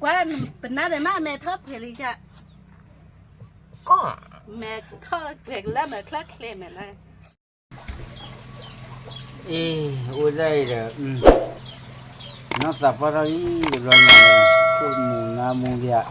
ကွၢ်ပနၢ်ဒီးမး မဲာ်ထီၣ်ဖဲးလံယၤ, မဲာ်ထီၣ်ကျဲကလၢမဲာ်ချၢချ့မဲာ်လၢ အ့ အိၣ်ဒၣ်အံၤဒီး နီၢ်သးပှၢ်ထီၣ်အံၤတဘျီညါဒီး ခိၣ်မူၤနါမူၤဒံးဧါ,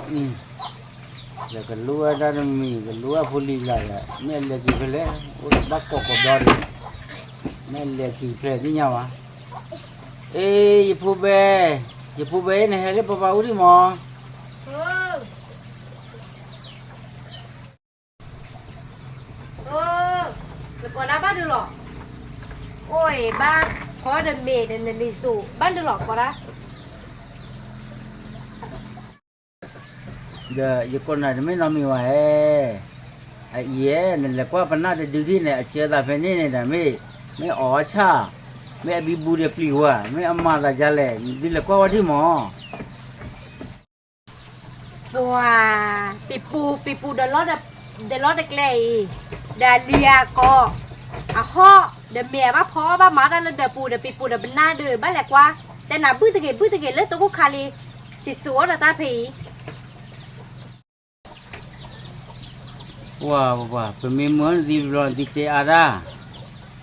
ဒီးကလူဝဲဒၣ်တမံၤ ကလူဝဲဖိလံၤလၢ်ဒီး မ့ၢ်အလဲၤက့ၤဖဲလဲၣ် အိၣ်ဘၣ်ကိးကိးဘျီဒီး မ့ၢ်အလဲၤက့ၤဖဲလဲၣ်သ့ၣ်ညါဝဲ, အ့ ယဖိဘဲ, ယဖိဘဲ နဟဲလၢပပၢ်အိၣ်ဒံးမး နကိးဒၣ်ဘၣ်ဒုးလီၤ, အိၣ်အံၤဘၣ်, ဖီဒီးမ့ၢ်ဒီးနလံၤစိး ဘၣ်ဒုးလီၤကိးဒၣ်, ဒီးယကိးနၤတမ့ၢ်နီတမံၤဘၣ်ဧဲ, အအံၤဧဲ နလဲၤကွၢ်ပနၢ်တဒုဒံးန့ၣ် အစၢသးဖဲန့ၣ်န့ၣ်ဒီး မ့ၢ်, မ့ၢ်အီၣ်အီဆၣ်, မ့ၢ်အဘံဘူဒီးပျံၤဝဲ, မ့ၢ်အမၤသးဒ်လဲၣ် နသုလဲၤကွၢ်ဝဲဒံးမး ပှၤ, ပံၤပူၤ ပံၤပူၤဒီးလီၤတကျဲအံၤ, ဒီးအလံၤအကိး, အဟီၣ်, ဒီးမ့ၢ်အဘၣ်ဖီအီၣ်ဘၣ်မၤတၢ်လၢဒၢးပူၤဒီး ပံၤပူၤဒီးပနၢ်ဒုး ဘၣ်လဲၤကွၢ်, တဲနၤဘုၣ်တဂ့ၤ ဘုၣ်တဂ့ၤလၢတၢ်ခိၣ်ခါလံ, စံးစိၤအီၣ်ဒီးတၢ်ဖဲအံၤ ပှၤ, ပှၤ, ပမ့ၢ်မၢနသုတဘျီ နသုတဲအါတၢ်,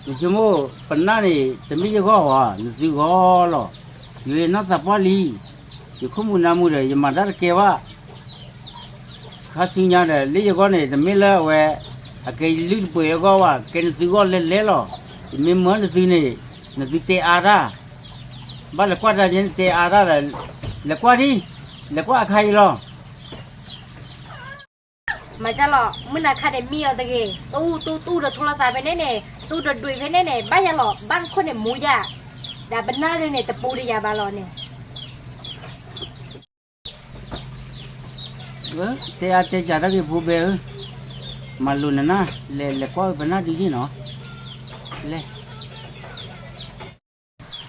နဆိကမိၣ်ပနၢ်န့ၣ် တမ့ၢ်ယဂီၢ်ဘၣ် နသုဂီၢ်လီၤ, ယနီၢ်သးပှၢ်လံ, ယခိၣ်မူၤနါမူၤဒီး ယမၤတၢ်တကဲဘၣ်, ခါဆူညါဒီး လၢယဂီၢ်န့ၣ် တမ့ၢ်လၢအဝဲ, အကဲယလုၢ်တပှဲၤအဂီၢ်ဘၣ် ကဲနသုဂီၢ်လဲၤလဲၤလီၤ, ယမ့ၢ်မၢနသုန့ၣ်, နသုတဲအါတၢ်, ဘၣ်လဲၤကွၢ်တၢ်ယဲနတဲအါတၢ်ဒီး, လဲၤကွၢ်ဒံ, လဲၤကွၢ်အခါအံၤလီၤ. မၤကၢ်လီၤ မုၢ်နၤခါန့ၣ်မံအီၤတဂ့ၤ, တအူ, တအူဒီးထိလီၤသးဖဲန့ၣ်န့ၣ်, တအူဒီးဒွံးဖဲန့ၣ်န့ၣ် ဘၣ်ယၤလီၤ, ဘၣ်တခိၣ်န့ၣ်မူယၤ, ဒီးပနၢ်ဒုးန့ၣ် တပူၤတယၤဘၣ်လီၤန့ၣ် တဲအါတဲကၢ်တၢ်ဂ့ၤဖိဘဲဧၢ, မၤလိာ်နနၢ်, လဲၤ, လဲၤကွၢ်ပနၢ်ဒုးန့ၣ်နီၤ, လဲၤ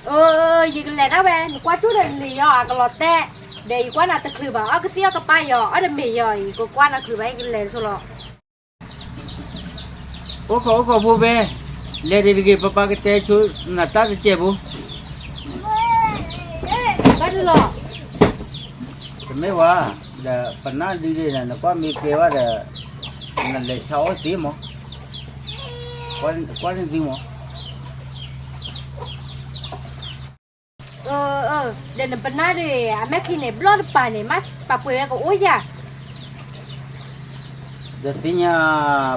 အၢ, ယကလဲၤဒၣ်ဝဲ, နကွၢ်ကၠိၣ်ဒီးလံာ်ယီၤ အကလီၤတဲာ်, ဒီးယကွၢ်နၤတချုးဘၣ် အီၣ်ကသံၣ်အီၣ်ကပၢ်ယီၤ အီၣ်တမ့ၢ်ယီၤအံၤ ကကွၢ်နၤချုးဘၣ်ယကလဲၤဆိလီၤ. အိၣ်ခိး အိၣ်ခိးဖိဘဲ, လဲၤဒံးတဂ့ၤ ပပၢ်ကတဲဆိနၤတၢ်တစဲးဖိ ဘၣ်ဒုးလီၤ. တမ့ၢ်ဝဲ, ဒီးပနၢ်ဒုးဒံးဒီး နကွၢ်မ့ၢ်ကဲဝဲဒီး နလဲၤဆါအီၣ်သ့မး, ကွၢ်န့ၣ်သုမး. ဒီးနပနၢ်ဒုး အမဲာ်ခံန့ၣ် ဘျီၣ်တပၤန့ၣ် မ့ၢ်ပာ်ပှဲၤဝဲကအိၣ်ယၤ. ဒီးသ့ၣ်ညါ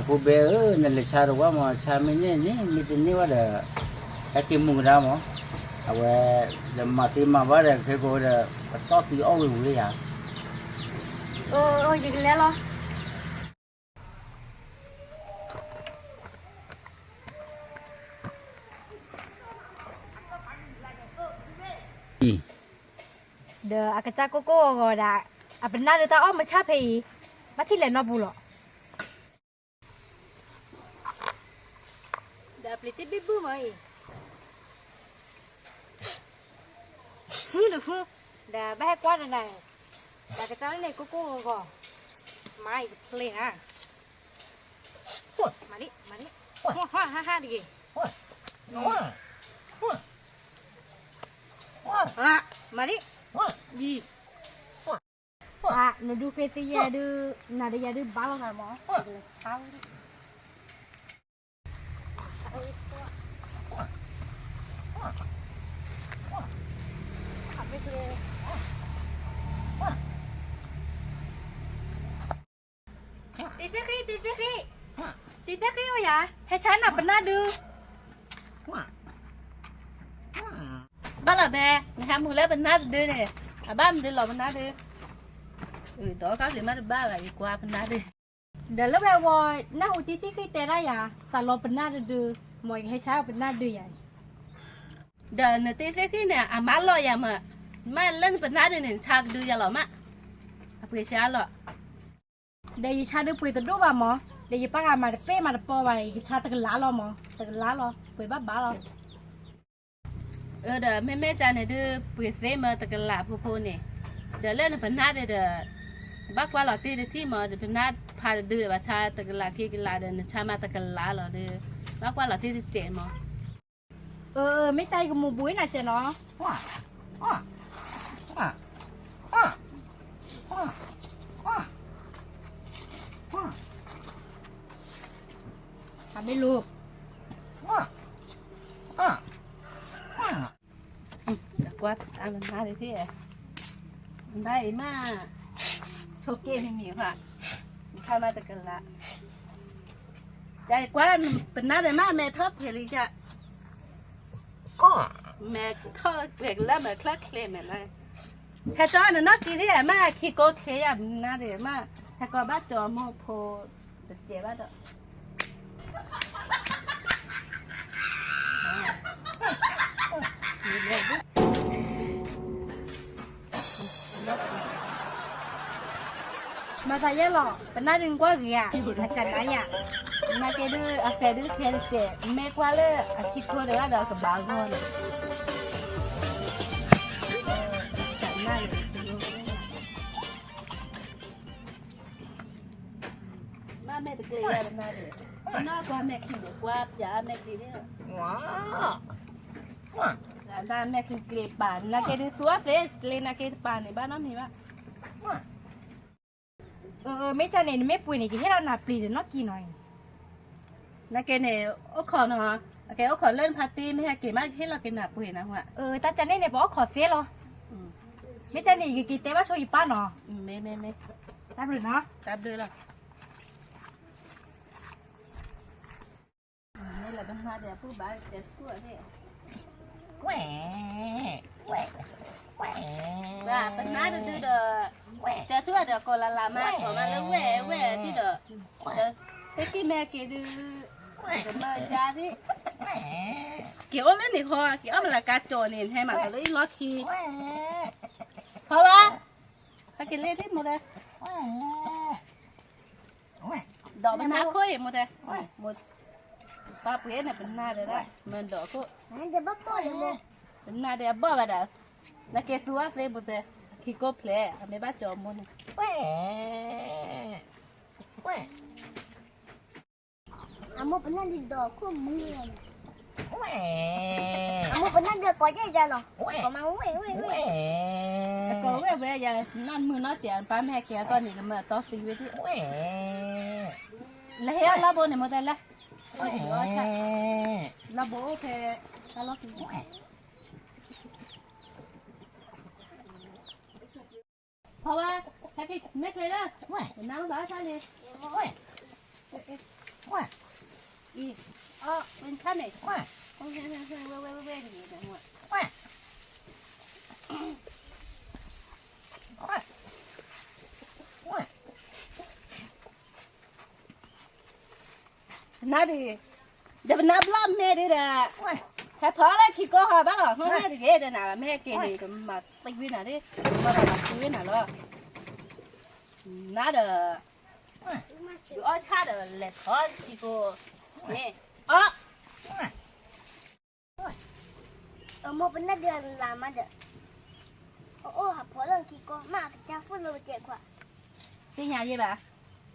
ဖိဘဲဧၢ, နလဲၤဆါတဝၢ်မး, ဆါမ့ၢ်န့ၢ်န့ၣ် မ့ၢ်တန့ၢ်ဝဲဒီး ဟဲက့ၤမူကဒါမး, အဝဲ ဒီးမၤသ့မၤဘၣ်ဒီး ခဲကိးဒီး ပတီၢ်သံအီၣ်ဝ့ၤဝံၤလၢယၤ. ယကလဲၤလီၤ. ဒီးအကစၢ်ကိၢ်ကိၢ်ဂီၤဂီၤဒၣ်, အပနၢ်ဒုးတၢ်အီၣ်မုၢ်ဆၣ်ဖဲအံၤ, ဘၣ်ထံၣ်လဲၤနီတပူၤလီၤ. ဒီးပျံၤတ့ၢ်ဘံၣ်ဘုၣ်မးအံၤ, ဟုတဟု, ဒီးဘၣ်ဟဲကွၢ်ဒီးနၤ, ဒီးကစၢ်န့ၣ်ကိၢ်ကိၢ်ဂီၤဂီၤ, မၤအံၤတဖျ့ဧါ, မၤလံ, မၤလံ, ဟါဟါဟါတဂ့ၤ, မၤလံ, အါ, နဒုးဃ့သ့ယဲဒုး, နၤဒီးယဲဒုးဘၣ်လိာ်သးမး, ဆါဝဲဒၣ် တံၤသ့ၣ်ဃံ, တံၤသ့ၣ်ဃံ, တံၤသ့ၣ်ဃံအိၣ်ယၤ, ဟဲဆါနၤပနၢ်ဒုး. ဘၣ်လီၤဘဲ, နဟဲမူၤလၢပနၢ်တဒုန့ၣ်, အဘၣ်မနုၤလီၤပနၢ်ဒုး. ဒီးကါလံၤမးတဘၣ်ဘၣ် ယကွၢ်ပနၢ်ဒုး. ဒီးလၢဝဲဝီၤ, နၢ်ဟူတံၤသ့ၣ်ဃံတဲဒၣ်ယၤ, သးလီၤပနၢ်တဒု, မ်ယကဟဲဆါပနၢ်ဒုးယၤအံၤ. ဒီးနတံၤသ့ၣ်ဃံန့ၣ် အမၤလီၤယၤမး, မ့ၢ်လၢနပနၢ်ဒုးန့ၣ် နဆါကဒုယၤလီၤမး, အပှ့ၤဆါလီၤ. ဒီးယဆါဒုးပှ့ၤတဒိၣ်ဘၣ်မး, ဒီးယပၢ်ဂၤမၤတပ့ၢ်မၤတပီဘၣ်, ယကဆါတကလးလီၤမး, တကလးလီၤ, ပှ့ၤဘၣ်ဘၣ်လီၤ. အၢ ဒီးမ့မ့ၢ်တၢ်န့ၣ်ဒုး ပှ့ၤသ့မးတကလးဖိဖိန့ၣ်, ဒီးလၢနပနၢ်ဒုးဒီး, ဘၣ်ကွၢ်လီၤတ့ၢ်တထံၣ်မး, ဒီးပနၢ်ဖးတဒုးဘၣ်ဆါတကလးခံကလးဒီး နဆါမးတကလးလီၤဒီး, ဘၣ်ကွၢ်လီၤတ့ၢ်တစဲးမး. အၢ အၢ မ့ၢ်ကါအံၤကမူၤဘူးနၤစဲးနီၤ. ဖဲ ဘၣ်အံၤမး ဆိက့မံၤမံၤဃါ ဖးမးတကလး ကကွၢ် ပနၢ်ဒီးမးမဲထီၣ်ဖဲလံယါ မဲထီၣ်ကျဲကလၢမဲာ်ချၢချ့မဲာ်လၢ ဟဲကၠီနနီၢ်ကံၤဒ်မး ခံကိးချ့ယါ ပနၢ်ဒီးမး ဟဲကီးဘၣ်ကၠီမိၢ်ဖိ တကဲဘၣ်ဒီး မၤသးယဲၢ်လီၤ ပနၢ်ဒုးကွၢ်ဂ့ၤဧါ အကနါယါ နာ်က့ဒုး အဃဲဒုးခဲတကဲး မ့ၢ်ကွၢ်လၢအခံခိၣ်ဒီးဘၣ်ဒီးကဘၣ်ဂီၢ်န့ၣ် မ့ၢ်မဲာ်တကျ့ၤယါတနါန့ၣ် ပနၢ်ကွၢ်မဲာ်ချံန့ၣ် ကွၢ်ပျၢ်မဲာ်ချံန့ၣ် တၢ်မဲာ်ချံကျ့ၤပာ် နာ်က့ဒုးသူအီၤသ့ ကျ့ၤနာ်က့တပာ်န့ၣ် ဘၣ်နီတမံၤဘၣ် မ့ၢ်ကန့ၣ် နမ့ၢ်ပှ့ၤန့ၣ် ကဟ့ၣ်လီၤနၤပျံၤဒီးနီၢ်ကံၤနီၤအံၤ နာ်က့န့ၣ် အိၣ်ခိးနီၤ အကဲအိၣ်ခိးလၢနဖါတံၢ် မ့ၢ်ဟဲက့ၤမး ကဟ့ၣ်လီၤက့ၤနၤပှ့ၤနၤဟူ တၢ်ကန့ၣ်န့ၣ် ပအိၣ်ခိးသ့လီၤ မ့ၢ်ကန့ၣ် ယကက့ၤတဲဘၣ်ဆိယပၢ်နီၤ မ့ၢ်မ့ၢ်မ့ၢ် တၢ်ဘျုးနီၤ တၢ်ဘျုးလီၤ မ့ၢ်လၢပနၢ်ဒီးပူၤဘၣ် ကဲဆူၣ်န့ၣ် ဝဲ ဝဲ ဝဲ ပနၢ်တဒုဒီး ဝဲ ကဲဆူၣ်ဒီးကိးလၢ်လၢ်မး ကိးမးလၢဝဲ ဝဲဒ်ဒီး ဝဲ တကံၢ်မဲာ်က့ၤဒုး ကမၤကါဒ် ဝဲ က့ၤအိၣ်လၢန့ၣ်ဃီ က့ၤအီၣ်မလၤကါကၠီၤန့ၣ် ဟဲမၤကီးလၢအံၤလီၢ်ခံ ဝဲ ဖီဝါ ဟဲက့ၤလၢဒ်မိၢ်တဲ ဝဲ ဒီးပနၢ်ခိၣ်အံၤမိၢ်တဲ ပှၤပှ့ၤန့ၣ်ပနၢ်ဒီးဒၣ် မ့ၢ်ဒီးခိၣ် ပနၢ်ဒီးအဘီၣ်ဘၣ်ဒီး နက့ၤသူအီၤသ့မိၢ်တဲ ခံကိၢ်ဖျဲး အမ့ၢ်ဘၣ်ကၠီၤမိၢ်န့ၣ် ဝဲ ဝဲ အမိၢ်ပနၢ်ဒ်ဒီးခိၣ်မုၢ် ဝဲ အမိၢ်ပနၢ်ဒ်ကိးယဲၢ်ယၤလီၤ ဝဲ ကိးမးဝဲ ဝဲ ဝဲ ကိးဝဲဝဲယၤ နီၢ်မုၢ်နီၢ်စဲး ပၢ်မ့ၢ်ဟဲက့ၤအကီၢ်န့ၣ် ကမၤတီသံဝဲဒၣ် ဝဲ လၢဟဲအီၣ်လီၢ်ဘိန့ၣ် မိၢ်တဲလၢ ဝဲ လီၢ်ဘိအိၣ်ဖဲ တၢ်လီၢ်ခံ ဝဲ ဖီဝါ ဟဲက့ၤ မ့ၢ်ကျဲလၢ ဝဲ နၢ်ဘၣ်ဆါလံ ဝဲ ဝဲ အံၤ အီၣ် ဝဲခါန့ၣ် ဝဲ ဝဲ ဝဲ ဝဲ ဝဲ ဝဲ ဝဲ ဝဲ နၤဒံး ဒီးပနၢ်ဘျီၣ်မဲာ်ဒံးဒီး ဟဲဖီလၢခံကိၢ်ဟီဘၣ်လီၤ မ့ၢ်တဂ့ၤဒီးနၤ မ့ၢ်က့ၤန့ၣ် ကမၤသံဝဲနၤဒံး ကမၤသံဝဲနၤလီၤ နၤဒီး ဒုးအီၣ်ဆၣ်ဒီးလဲၤဖီခံကိၢ် မ့ၢ် အီၣ် အမိၢ်ပနၢ်ဒုးလၢ်မးဒီး အအိၣ်ဟးဖီလၢခံကိၢ် မ့ၢ်အကစၢ်သိၣ်လိကဲးခွါ သ့ၣ်ညါယဲဘၣ်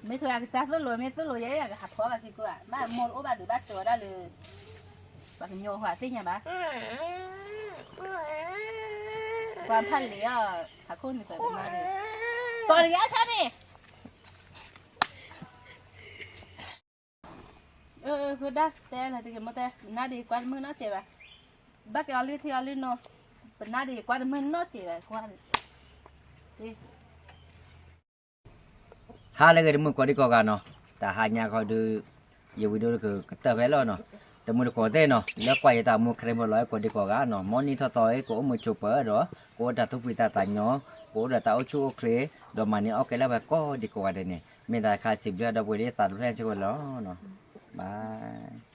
မ့ၢ်ထွဲအကစၢ်သိၣ်လိ မ့ၢ်သိၣ်လိယဲ ကဟးဖီဘၣ်ခံကိၢ်ဧါ ဘၣ်မိၢ်တအိၣ်ဘၣ်ဒုးဘၣ်ကၠီၤဒၣ်လၢ ပှၤကညီဟးသ့ၣ်ညါဘၣ် ပှၤဖးလံာ်အီၤ ဟးခိၣ်န့ၣ်သးတမါန့ၣ် ကီးတဂ့ၤအီၣ်ဆၣ်န့ၣ် အၢ အၢ ဖိဒၣ်တဲလၢတဂ့ၤမိၢ်တဲ ပနၢ်ဒံးကွၢ်တမုာ်နီတစဲးဘၣ် ဘၣ်က့ၤအီလုၢ်ထံအီလုၢ်နီၤ ပနၢ်ဒံးကွၢ်တမုာ်နီတစဲးဘၣ်ကွၢ် ဟါလၢဂ့ၤတမုာ်ကိးဒံကိးဂၤနီၤ တဟါညါခီဒုး ယဝံၤဒိၣ်ကကတၢၢ်ဖဲလီၤနီၤ တမုာ်တကိးသ့ၣ်နီၤ လၢကွၢ်ယတၢ်မူခရံာ်ဖိလီၤ ကိးဒံကိးဂၤနီၤ မ်နံၣ်ထီၣ်သီအံၤ ကအိၣ်မုာ်ဆိးပၢၤဒီး ကအိၣ်တၢ်သူၣ်ဖှံသးညီ ကအိၣ်ဒီးတၢ်အိၣ်ဆူၣ်အိၣ်ချ့ ဒီးမၤန့ၢ်အီၣ်ကဲလၢဝဲကိးဒံကိးဂၤဒဲးန့ၣ် မ့ၢ်တၢ်တခါစံးဘျုးဒီပုၢ်ဝဲၢ်သးတဖျၢၣ်စ့ၢ်ကီးလီၤ ဘၣ်